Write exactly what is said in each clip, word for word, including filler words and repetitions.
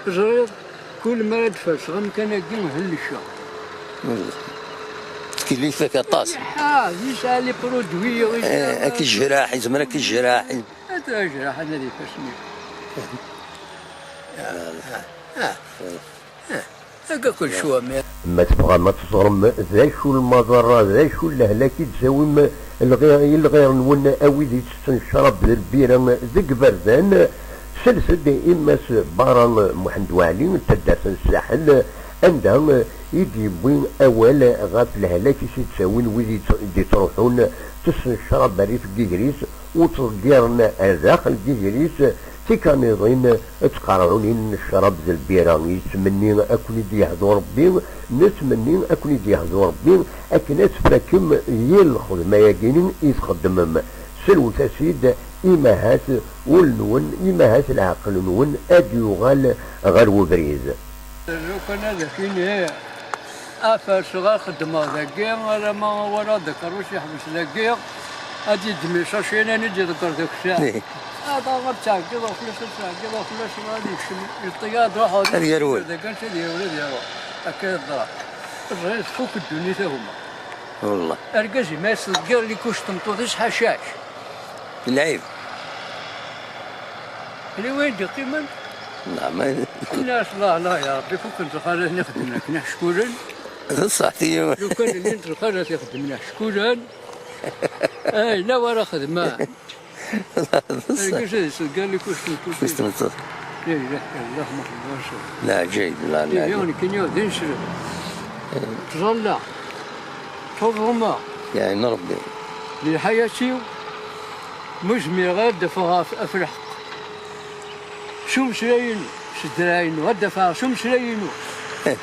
Teẓriḍ, kul mi ara d-ferseɣ amkan-agi, hellceɣ. Ttkellixeɣ aṭas. Ah, yesɛa les produits, yesɛa, eh, ad k-yejreḥ, yezmer ad k-yejreḥ. Ad t-yejreḥ, ad ifassen-iw. Ah, ah, ah. Akka kul cwa, mi. Ma tebɣam ad teẓrem d acu lmaḍerra, d acu lehlak i d-tawim lɣi-, i lɣir-nwen, a wid ittetten ccrab d lbira deg iberdan, slet-d i Mass Bara Muḥend Waɛli n taddart n Saḥel, anda i d-yewwi awal ɣef lehlak i s-d-ttawin wid i d-, d-ittruḥun, tessen ccrab rrif n yigris, ur ttḍeggiren ar daxel n yigris tikaniḍin d tqerɛunin n ccrab d lbira. Yettmenni ad ken-id-yehdu Rebbi, nettmenni ad ken-id-yehdu Rebbi akken ad tfakem yir lxedma-agi i txeddmem. Selwet-as-id, imahat ul-nwen, imahat leɛqel-nwen ad yuɣal ɣer webrid. Lukan ad ak-iniɣ, aferseɣ ad xeddmeɣ dagi, alamma walaɣ-d akerrus yeḥbes dagi, ad d-iddem icacin, ad d-iḍegger d akessar. Ih. Ad, ad ttɛeggiḍeɣ fell-as, ad ttɛeggiḍeɣ fell-as, ad yekcem, yeṭṭeg, ad ruḥeɣ. Ad yerwel. Dagi ad yerwel, ad yerwel. Akka i yeḍra. Ẓriɣ tfuk ddunit a gma. Wallah. Argaz-im ad s-tḍeggiḍ likuc n tmeṭṭut-is ḥacac. Lɛib. Yella wayen d-yeqqimen? Neɛma. Nnas, la, la, ya Rebbi, fukken lxalat ixeddmen akken ḥeckulen. D ṣṣeḥ, tiyi. Lukan llant lxalat ixeddmen ḥeckulen. Ay, la wara xedmen. D ṣṣeḥ. Argaz ad iṣeggal likuc n tmeṭṭut. Kuc tmeṭṭut. La ilaha illallah Muḥemmed Rasul. Leɛǧayeb, la, leɛǧayeb. Ihi, nekkini d ineslem. Ttẓallaɣ. Ttwaḍelmeɣ. Yeɛin Rebbi. Di lḥayat-iw, ma ur zmireɣ ara ad d-afeɣ af-, af lḥeqq. S umeslay-inu, s ddreɛ-inu, ad d-afeɣ s umeslay-inu. Eh.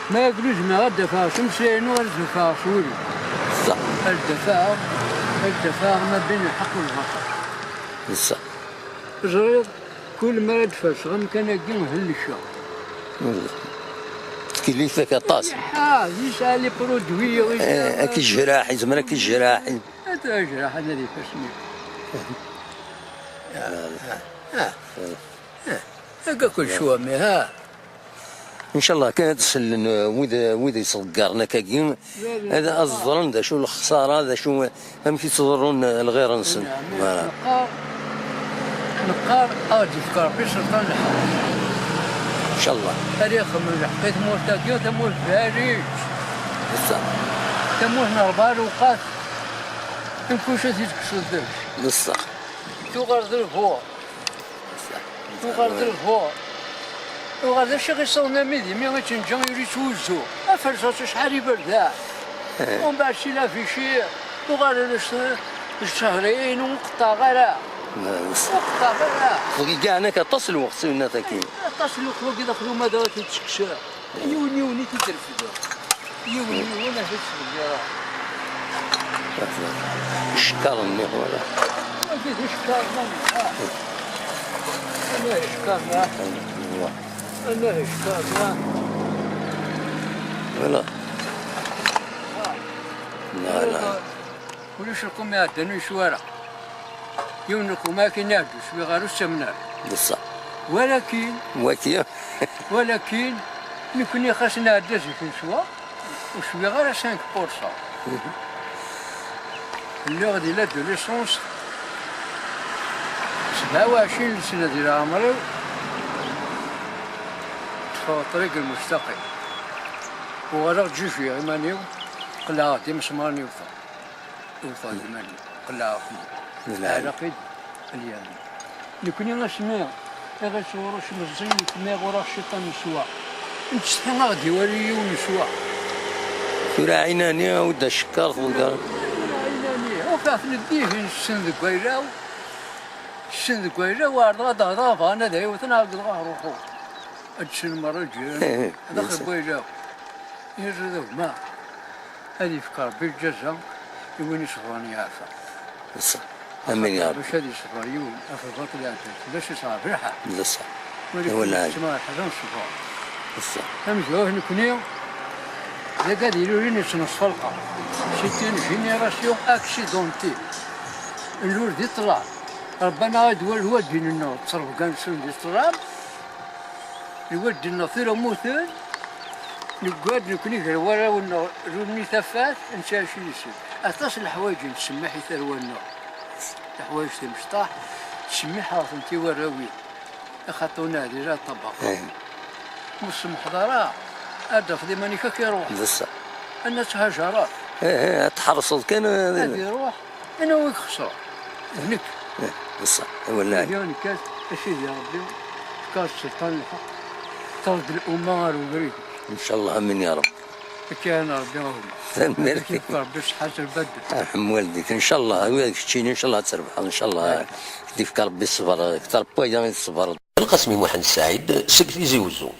Ma ur zmireɣ ad d-afeɣ s umeslay-inu, ad d-afeɣ s wul-iw. Ṣṣeḥ. Ad d-afeɣ, ad d-afeɣ ma bin lḥeqq u lbaṭel. Ṣṣeḥ. Teẓriḍ, kul mi ara d-ferseɣ amkan-agi, hellceɣ. Ttkellixeɣ aṭas. Ah, yesɛa les produits, yesɛa, eh, ad k-yejreḥ, yezmer ad k-yejreḥ. Ad t-yejreḥ, ad ifassen-iw. Ah, ah, ah. Akka kul cwa, mi, ha? Ncallah kan ad sellen, uh, wid, wid yettḍeggaren akkagi, ad, ad ẓren d acu lexsara, d acu, amek i ttḍurrun, uh, lɣir-nsen. Voilà. Neqqar, neqqar, ad d-yefk Rebbi sselṭan lḥeqq. Ncallah. Ad ixemmem lḥeqq i tmurt-agi, tamurt bariǧ. Netta. Tamurt n rebɛa lewqat, mkul ad t-id-tekkseḍ deg-s. Netta. Tuɣal d lbur. Tuɣal d lbur. Tuɣal d acu i ɣ-iṣawen am idimi i tt-neǧǧa ur yettwuzzu. Aferẓas acḥal iberdan. Eh. Umbeɛd si la Vichy, uɣalen s-, s-, ccehriyin ur qeṭṭɛeɣ ara. Ur qeṭṭɛeɣ ara. Deg yeɛni-k aṭas n lweqt, Sidi Nna, tagi. Aṭas n lweqt wagi d axdum ad ara t-id-tekkseɣ. Yiwen yiwen i t-id-refdeɣ. Yiwen yiwen ad t-id-sbeggereɣ. Icekkaṛen-nni, wala. Wagi d icekkaṛen-a. Anah icekkaṛen-a. Anah icekkaṛen-a. Wala. La, la. Ulac lqum iɛeddan ur yeswi ara. Yiwen n lqum akken iɛeddu, swiɣ ara ur ttamen ara. D ṣṣeḥ. Walakin, waki. Walakin, nekni xas nɛedda zik neswa, ur swiɣ ara cinq pour cent. Lliɣ di l'adolescence, sebɛa u ɛecrin n sna di leɛmer-iw, ṭṭfeɣ ṭṭriq lmustaqim. Uɣaleɣ ǧǧuǧǧuyeɣ iman-iw, qelɛeɣ-d imesmaren iwteɣ. Iwteɣ-d iman-iw, qelɛeɣ fell-i. Ɛelleq-id lyamen. Nekni asmi i ɣ-ittɣurruc meẓẓi, nekni ɣur-aɣ ciṭan neswa. Nettsetḥi a ɣ-d-iwali yiwen neswa. Tura ɛinani, awi-d acekkaṛ, tḍegger. Tura ɛinani, ufiɣ-ten dihin ssen deg wayla-w. Ssen deg wayla-w, ɛerḍeɣ ad d-hḍeɣ, bɣan ad ɛiwten, ɛerḍeɣ ad ruḥeɣ. Ad ssen merra lǧiran, d axir n wayla-w. Irra d gma, ad yefk Rebbi lǧaza i win iṣebren yeɛfa. Ṣṣeḥ. Amin ya Rebbi. Bac ad iṣber yiwen, ɣef lbaṭel iɛeddan fell-as, yesɛa lḥeqq. D ṣṣeḥ. Walakin wala yettma lḥal ad nṣber. D ṣṣeḥ. Amezwaru nekni, d agad ilulen yettneṣfa lqer. C'est une génération accidentée. Nlul di ṭṭlam. Rebbi-nneɣ ad wali lwaldin-nneɣ ttrebga-nsen di ṭṭlam. Iwalden-nneɣ tura mmuten, neggad nekni gar warraw-nneɣ, runi tafat, nettɛici yis-sen. Aṭas n leḥwayeǧ i nettsemmiḥ i tarwa-nneɣ. Leḥwayeǧ timecṭaḥ, ttsemmiḥeɣ-tent i warraw-iw. Axaṭer ur neɛdil ara ṭṭabax. Eh. Ur tsemḥeḍ ara, ad d-tafeḍ iman-ik akka iruḥ. D ṣṣeḥ. Anna tthajarat. Eh, eh, ad tḥerṣeḍ kan, eh, ad iruḥ. Anwa i ixesren? D nekk. Eh, d ṣṣeḥ, i wallahi. Ihi nekkat, a Sidi Ṛebbi, fk-aɣ-d sselṭan lḥeqq, terḍ lɛumma ɣer ubrid. Ncallah, amin ya Ṛebbi. Akka ara Ṛebbi a gma. Tanemmirt. Ad k-yefk Ṛebbi ṣṣeḥḥa s lbaddel. Arḥem waldik, ncallah, wi ad keččini, ncallah ad trebḥeḍ, ncallah. Ad k-d-yefk Ṛebbi ṣṣber, kter n waya i tṣebreḍ. Lqasmi Muḥend Saɛid seg Tizi Wezzu.